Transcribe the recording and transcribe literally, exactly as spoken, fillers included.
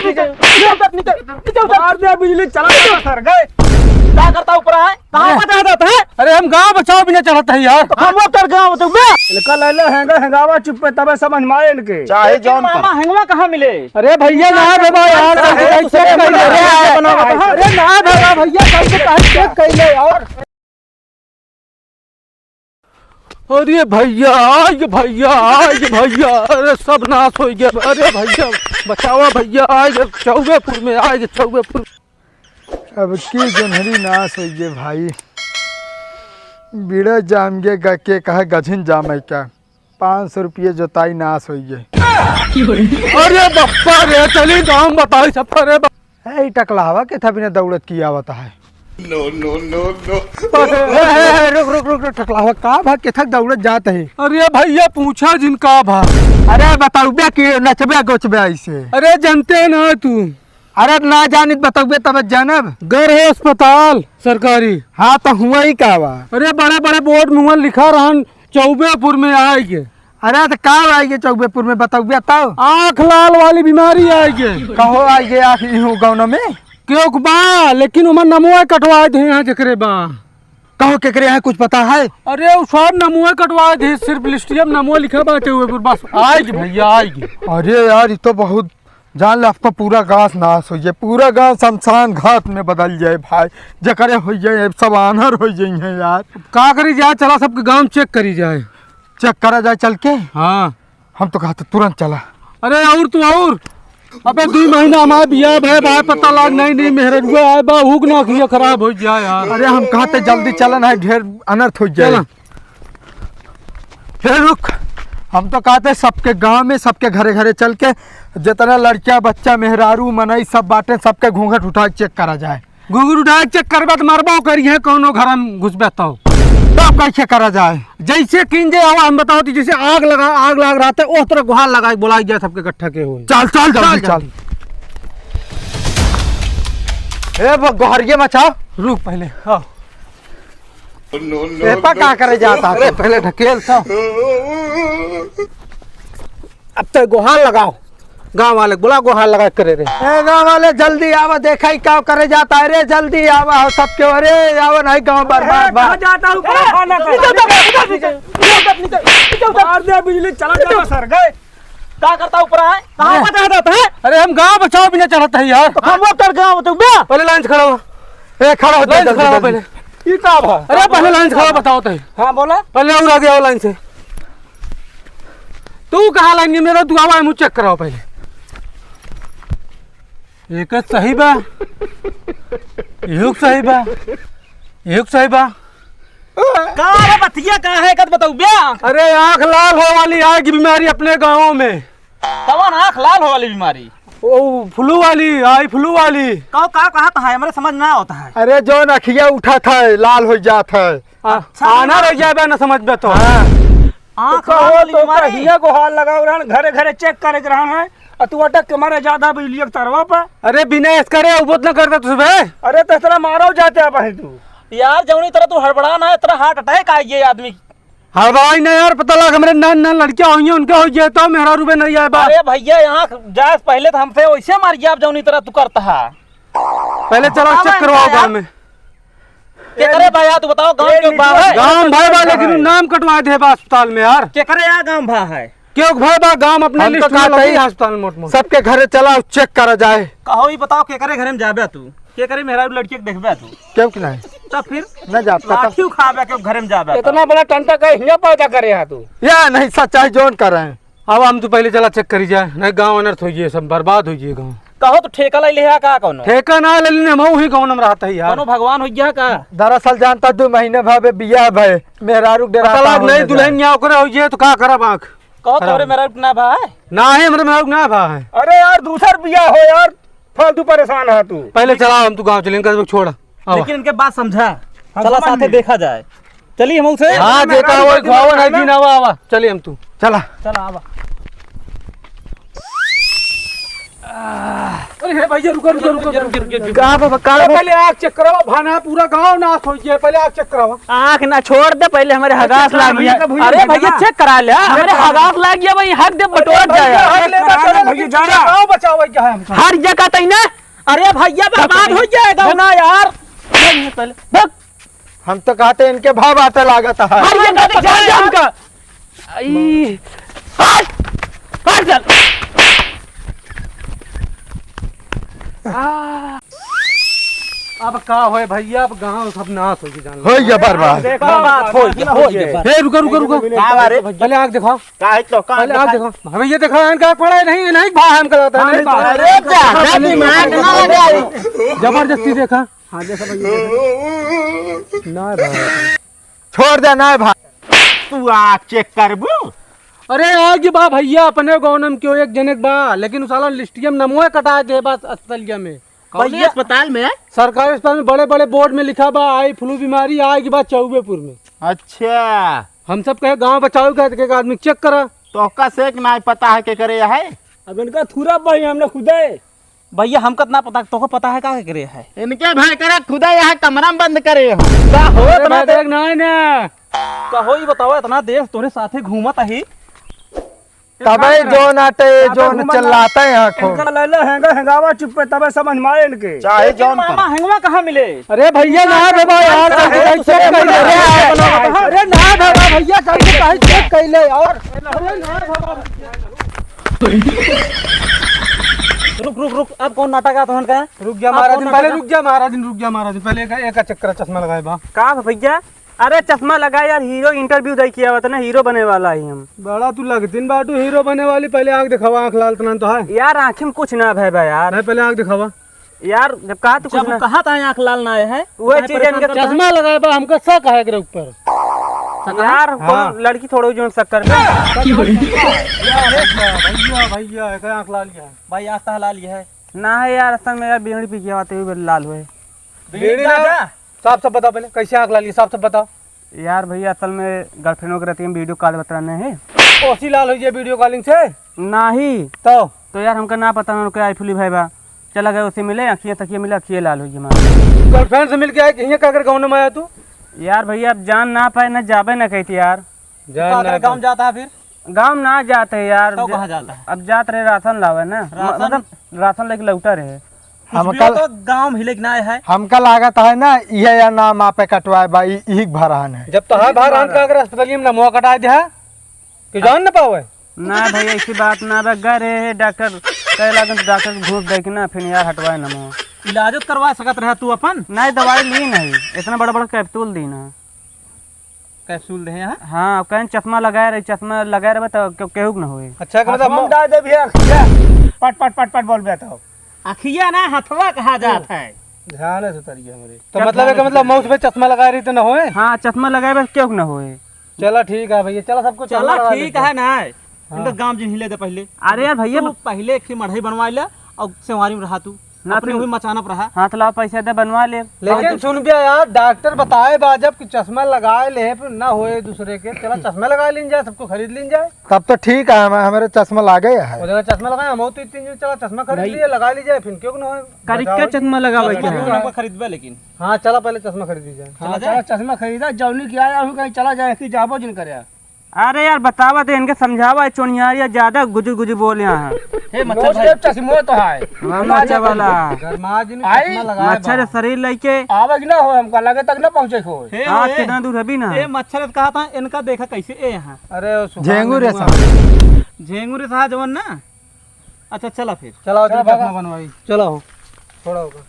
नीचे, नीचे उतर, नीचे, नीचे उतर। मार दे बिजली, चला जा, सर गए। का करता ऊपर है? कहाँ ए। बता देता है? अरे हम गाँव बचाओ बिना चढ़त है यार। तो हम वो कर गाँव बचाओ बे। इनका ले ले, हैंगा, हैंगावा चुप्पे, तबे समझ में आए इनके। चाहे लेकिन जौन मामा, हैंगवा कहाँ मिले? अरे भैया ना देबा यार, अरे कल के चेक कर ले। अरे ना देबा भैया, कल के चेक कर ले यार। अरे भैया, आइ गे भैया, आइ गे भैया, अरे सब नाश होइ गया। अरे भैया, बचावा भैया, आइ गे चौबेपुर में, आइ गे चौबेपुर। अब की जोन्हरी नाश होइ गे भाई, बीड़ा जाम गे ग-, के कहा गझिन जाम है क्या? पाँच सौ रुपये जोताई नाश होइ गे। अरे बप्पा रे, चली गाँव बताई सब। अरे बा- ए, ई टकलावा के था बिना दौड़त की आवत है। No, no, no, no। ए, ए, ए, रुक, रुक, रुक, रुक, टकलावा, का भा केथक दौड़त जात है? अरे भैया, पूछा जिन का भा। अरे बताउबे कि नचबे गोचबे ऐसे। अरे जनते ना तू। अरे ना जानित बताउबे तब जानब। घर है अस्पताल सरकारी। हाँ तो हुआ ही का बा? अरे बड़े बड़े बोर्ड में हुआ लिखा रहन चौबेपुर में आइ गे। अरे, तो का आइ गे चौबेपुर में, बतउबे तब? आँख लाल वाली बीमारी आइ गे। कहो आइ गे आँख इहू गाँव में? केहू के बा, लेकिन ओमन नमवा कटवा दे यहाँ जेकरे बा। कहो केकरे यहाँ कुछ पता है? अरे, उ सब नमवा कटवा दे, सिर्फ लिस्टिया में नमवा लिखा बा चौबेपुर, बस आइ गे भैया, आइ गे। अरे यार, ई तो बहुत जान ले, अब तो पूरा गाँव नाश होइ जाए, पूरा गाँव शमशान घाट में बदल जाए भाई। जेकरे होइ जाए, सब आन्हर होइ जाए हैं यार। का करी जाए, चला सबके गाँव चेक करी जाए। चेक करा जाए चल के? हाँ। हम तो कहते तुरंत चला। अरे और तू और, अबे दुइ महीना हमार बियाह भए भाई, पता लाग नहीं, नहीं मेहररुआ आए बा, हुक ना किया खराब होइ जाए यार। अरे हम कहते जल्दी चलन है, ढेर अनर्थ होइ जाए। चला। हे रुक, हम तो कहते सबके गाँव में, सबके घरे घरे चल के जितना लड़किया, बच्चा, मेहरारू, मनई सब बाटे, सबके घूंघट उठा के चेक करा जाए। घूंघट उठा के चेक करबे तो मरबो करी है, कौनो घर में घुसबे तो। तब कैसे करा जाए? जैसे किन जे आवा, हम बताओ तो जैसे आग लगा, आग लाग रहा था, उस तरह गुहार लगा के बुलाई जाए सबके इकट्ठा के हुए। चल, चल, जल्दी चल, चल। जल्दी। ए, वो गोहरिये मचाओ। रुक पहले, हाँ। एपा का करे जाता है? अरे, पहले ढकेल तो। अब तो गोहार लगाओ, गाँव वाले बोला, गोहार लगा करे रे। ए, गाँव वाले जल्दी आवा, देखा ही का करे जाता है रे, जल्दी आवा हो सबके। अरे, आवा नहीं, गाँव बर्बाद बा। कहाँ जाता हूँ, कहाँ खाना खाना? मार दे बिजली, चला जावा सर गए। का करता ऊपर है? कहाँ अरे। बता देता है? अरे हम गाँव बचाओ बिना चढ़त है यार। तो हम वो कर गाँव तो बे। पहले लाइन से खड़ा हो। ए, खड़ा हो, लाइन से जल्दी, खड़ा हो जल्दी। पहले। ई का भा? अरे पहले लाइन से खड़ा बताओ तो। हाँ, बोला। पहले और आगे आओ लाइन से। तू कहाँ लाइन में रहो? तू आवा, मुझे चेक कराओ पहले। एक सही बा, एक सही बा, एक सही बा। का रे बतिया का है, कत बताऊ बे? अरे आँख लाल हो वाली आए गी बीमारी अपने गाँव में। कवन आँख लाल हो वाली बीमारी? ओ फ्लू वाली, आई फ्लू वाली। कहो का कहत है, हमरे समझ ना आवत है। अरे जौन अखिया उठत है, लाल होइ जात है। आ, अच्छा, आना रह जाए बे, ना समझ बे तो। हाँ। आँख तो लाल कहो वाली तो बीमारी। कहिया गोहार लगाओ रहन, घरे घरे चेक करे के रहन है। आ तू अटक के मारे ज्यादा बिजली के तरवा पर। अरे बिना एस करे उबत ना करता तुझे बे। अरे तो इतना मारो जाते अब है तू। यार जौनी तरह तू हड़बड़ा ना, इतना हार्ट अटैक आ गया आदमी। हड़बड़ाई ना यार, पता लग हमरे नान नान लड़कियां होइए, उनके हो जाए तो मेहरारू बे नहीं आए बा। अरे भैया, यहाँ जाए से पहले तो हमसे वैसे मार गया, अब जौनी तरह तू करता है। पहले चलो बतावा चेक करवाओ इनका गाँव यार। में। केकरे भाई, तू बताओ, गाँव एक के बा मिनट है? गाँव भाई बा, लेकिन नाम कटवा दे बा अस्पताल में यार। केकरे यहाँ गाँव भा है? क्यों भाई बा, गाँव अपने हम तो लिस्ट में कहते लगी ही अस्पताल मोट मोट। सबके घरे चलाओ, चेक करा जाए। कहो, ई बताओ, केकरे घरे में जाबे तू? केकरे मेहरारू लड़की के देखबे तू? क्यों कि नहीं? तब फिर? न जाता, तब लाठी उखाबे के घरे में जाबे तू? इतना बड़ा टंटा का हियाँ पैदा करे है तू? या नहीं, सच्चाई जौन कर रहे हैं। अब हम तो पहले चला चेक करी जाए, नहीं गाँव अनर्थ होइ जाए, सब बर्बाद होइ जाए गाँव। कहो तो ठेका ले लिया का कौनो? ठेका ना ले लेने, हम वही गाँव में रहता है यार। कौनो भगवान होइ गया का? दरअसल जानता, दो महीने भावे बियाह भय, मेहरारू के पता डेराता लग हो नहीं, जा। दुल्हन यहाँ ओकरे होइ जाए तो का करब आँख? कहो तोरे मेहरारू के ना भा है? ना है, हमरे मेहरारू के ना भा है। अरे यार, दूसर बियाह हो यार, फालतू परेशान है तू। पहले चला, हम तू गाँव चलेंगे, छोड़। आवा। लेकिन इनके बात समझा। हाँ, चला समझ साथे में। देखा जाए। चलिए हम उसे हाँ, देखा वो खावा ना जी ना, आवा, आवा। चलिए हम तू। चला। चला, आवा। अरे भैया, रुको, रुको, रुको, रुको। का बाबा, का ए, बाबा? पहले आँख check करावा, भाना पूरा गाँव नाश होइ गया, पहले आँख check करावा। आँख ना छोड़ दे, पहले हमरे हगास लाग गया। अरे भैया, भैया, भैया, भैया, भैया। Check करा ले, हाँ, हमरे हगास लाग गया भाई, हक दे बटोर जाए। भैया, हक ले, भैया, पूरा गाँव बचावा क्या है हमका? हर जगह तई ना। अरे भैया, बर्बाद होइ जाएगा ना यार। पहले, बक। हम तो कहते इनके भाव आटे लागत है। हट, ये कहते जान दे हमका। आई, हट, हट चल। आ। अब का होए भैया, अब गाँव सब नाश होइ गया, जान लो। होइ गया बर्बाद। देखो, बात होइ गया, होइ गया। ए, रुको, रुको, रुको। का बात है? पहले आँख दिखाओ। का है तो, का पहले आँख दिखाओ। दिखाओ। हमें ये दिखाओ, इनका पड़ा नहीं, नहीं भा, हमका लगता है, हाँ, नहीं भा। अरे, ज्यादा दिमाग ना लगाओ। जबरदस्ती देखा। हाँ, देखा भैया, देखा। ना भाई। छोड़ दे ना भाई। तू आँख check करबू? अरे आगे बा भैया, अपने गाँव में क्यों एक जने के बा, लेकिन उ साला लिस्टिया में नमवे कटा दे बस अस्पतालिया में। कौन भैया, अस्पताल में? सरकारी अस्पताल में बड़े बड़े board में लिखा बा, आई flu बीमारी आगे बा चौबेपुर में। अच्छा। हम सब कहे गाँव बचाओ का, एक आदमी check करा। तोहका से कि नाहीं पता है के करे है? अब इनका थूरा भाई हमने खुदे। भैया, हमका त ना पता, तोहका पता है का के करे है? इनके भाई करे खुदे यहाँ कमरा में बंद करे हो। का हो अरे इतना भाई, देर? देख, नहीं ना। का हो, ये बताओ, इतना देर तोरे साथे घूमत ही। तबे जोन आटे, जोन चिल्लाता है यहाँ खूब। इनका ले ले, हेंगा, हेंगावा चुप्पे, तबे समझ में आए इनके। चाहे लेकिन जोन मामा, हेंगवा कहाँ मिले? अरे भैया, ना बाबा यार, अरे, चल के check कर ले। अरे ना बाबा भैया, चल के कहीं check कर ले यार। अरे ना बाबा। रुक, रुक, रुक, अब कौन नाटक है तोहन का? रुक जा अब महाराज, कौन पहले नाटक है? रुक जा महाराज, रुक जा महाराज, पहले एक, एक चक्कर चश्मा लगाए बा। का भैया? अरे चश्मा लगा यार, हीरो interview दे के आवत ना, हीरो बने वाला ही हम। बड़ा तू लगतीन बाटू हीरो बने वाली, पहले आँख दिखावा, आँख लाल तना तो है। यार आँखी में कुछ ना भय बा यार। नहीं, पहले आँख दिखावा। यार जब कहा तू कुछ जब ना कहा था आँख लाल ना आए है, वही तो चीज परेशान इनके करता है। चश्मा लगाए बा, हमका शक है एकरे ऊपर। यार हाँ। कौन लड़की थोड़ो जोन शक कर बे। भैया, भैया, एकरे आँख लाल है। भाई आँख तो लाल है। ना है यार, असल में यार बीड़ी पी के आते हुए लाल हुए। बीड़ी बीड़ी ना? गांजा? साफ साफ बताओ पहले, कैसे आँख लाल है, साफ साफ बताओ। यार भैया, असल में girlfriend के रहती हम video call बतराने हैं। ओसी लाल होइ जाए video calling से? नाही। तो? तो यार, हमका ना पता ना, उनके आई flu भाई बा। चला गए उसे मिले, अखिए तकिए मिले, अखिए लाल होइ गई हमारी। Girlfriend से मिलके आए, कहिए का कर गाँव में आया तू? यार भैया, अब जान ना पाए, ना जाबे ना कहती यार। जान तो ना अगर गाँव पाए। जाता है फिर? गाँव ना जाते यार। तो ज-, कहाँ जाता है? अब जात रहे राशन लावे ना। म-, राशन? मतलब राशन लेके लौटा रहे। कुछ भी हमका हो तो गाँव में हिले के ना आए है। हमका लागत है ना, इहे या नाम आपे कटवाए बा, इ-, इही के भरहन है। जब तो है भरहन का अगर अस्पताल में नमवा कटाए दे है, कि जान न पावे? ना भाई, ऐसी बात ना बा। गए रहे डॉक्टर, कहे लागन तो डॉक्टर के घूस दे के ना, फिर यार हटवाए नमवा। इलाज तो करवा सकत रहा तू अपन? नहीं, दवाई ली नहीं, इतना बड़ा बड़ा capsule दी ना। Capsule दे हैं? हाँ, कहें चश्मा लगाए रही, चश्मा लगाए रहे तो के-, केहू के ना होए। अच्छा, का मतलब चश्मा मौ- डाल दे भैया, अखिया। पट, पट, पट, पट बोल बे तो। अखिया ना, हथवा कहा जात है। ध्यान से उतरिए हमरे। तो चल, मतलब ध्यान है कि से मतलब उतरिए। मौत पे चश्मा लगाए रही तो ना होए? हाँ, चश्मा लगाए बस केहू के ना होए। चला ठीक है भैया, चला सबको चश्मा चला लगा ठीक लेते हैं। है ना। हाँ। इनका गाँव जिन हिले दे पहले। अरे यार भैया, तू पहले एक ही मढ़ई बनवा ले और सेवारी में रहा तू। ना अपने फिर हुई मचानप रहा। हाँ, तो लाओ पैसा दे, बनवा ले। लेकिन सुन बे यार, डॉक्टर बताए बा जब कि चश्मा लगाए ले, फिर ना होए दूसरे के, चला चश्मा लगा लीन जाए, सबको खरीद लीन जाए। तब तो ठीक है, हम, हमारे चश्मा लागे है। वो जगह चश्मा लगाए, हम तो इतने जो चला चश्मा खरीद भाई। लिए, लगा लीजिए, फिर क्यों ना होए? करी बताओ। के चश्मा लगावे के चश्मा है? खरीदबे लेकिन। हाँ, चला पहले चश्मा खरीद लीजिए। हाँ, चला जाए। चला चश्मा खरीदा, जौनी की आया हूँ कहीं चला जाए, कि जाबो जिन करे। अरे यार, बतावा दे इनके, समझावा, ये चोनियारिया ज्यादा गुजु गुजु बोल यहाँ है। हे मच्छर भाई। चश्मो तो है। हाँ, मच्छर वाला। गरमा दिन आई? चश्मा लगाए मच्छर बा। शरीर लइके। आवे कि ना हो, हमका लगे तक ना पहुँचे हो। हे, हाँ, हे। कितना दूर है भी ना। ए, मच्छर कहा था, इनका देखा कैसे, ए यहाँ। अरे, वो सुबह झेंगू रे में साहब। झेंगू रे साहब जवन ना। अच्छा, चला फिर। चला, चला, चश्मा भागा। बनवाई। चला हो। थोड़ा होगा।